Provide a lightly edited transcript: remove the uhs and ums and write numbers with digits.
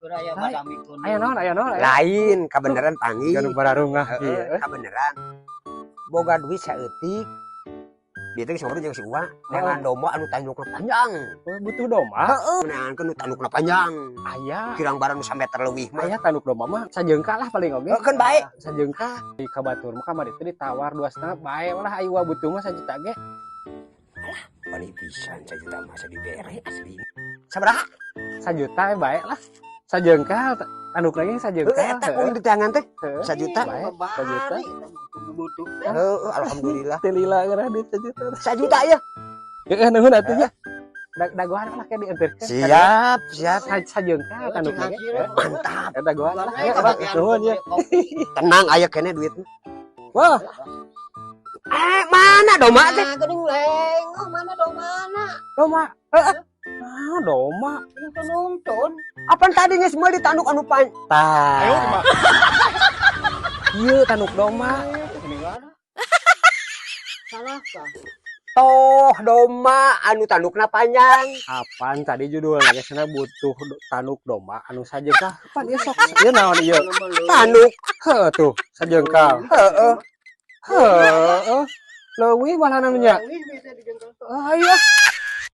Aya badami kuning. Aya naon, aya naon, aya. Lain, kabeneran panggil. Jika nu bararungah Heeh, ieu. Kabeneran. Boga duit saeutik. Dia teh geus ngobrol jeung si Uwa, neangan domba anu tandukna panjang. Oh, butuh domba. Heeh, neangankeun nu tandukna panjang. Aya. Kirang barang nu sameter leuwih mah. Aya tanduk domba mah sajengkal lah paling oge. Heuh, keun bae. Sajengkal di kabatur mah kamari teh ditawar 2,5, bae lah, ayo butuh mah sajuta ge. Wani pisan sajuta mah asa dibere asli. Sabaraha? Sajuta eh, bae lah. Sajengkal tanduk lagi sajengkal. Heuh, eta kuing di tangan teh. Heeh. Sajuta. Bae, sajuta. Butuh teh. Heeh, alhamdulillah. Teu lila geurah duit sajuta. Sajuta ya. Heeh, nuhun atuh nya. Dagoan lah kayak dienterkeun. Siap, siap. Sajengkal tanduk lagi. Mantap. Eta dagoan lah. Ya, Bang, nuhun ya. Tenang, aya keneh duit. Wah, Eh, mana domba teh? Nah, geuning leng. Oh, mana domana? Domba. Heeh. Ah, domba. Itu nungtun. Apaan tadi geus meuli tanduk anu pan? Tah. Ieu tanduk domba. Salah kah? Toh domba anu tandukna panjang. Apaan tadi judulnya geus butuh tanduk domba anu sajengkal. Apaan ieu sok? Ieu naon ieu? Tanduk. Heuh tuh, sajengkal. Heeh. Heeh. Leuwih malah namanya. Ah, iya.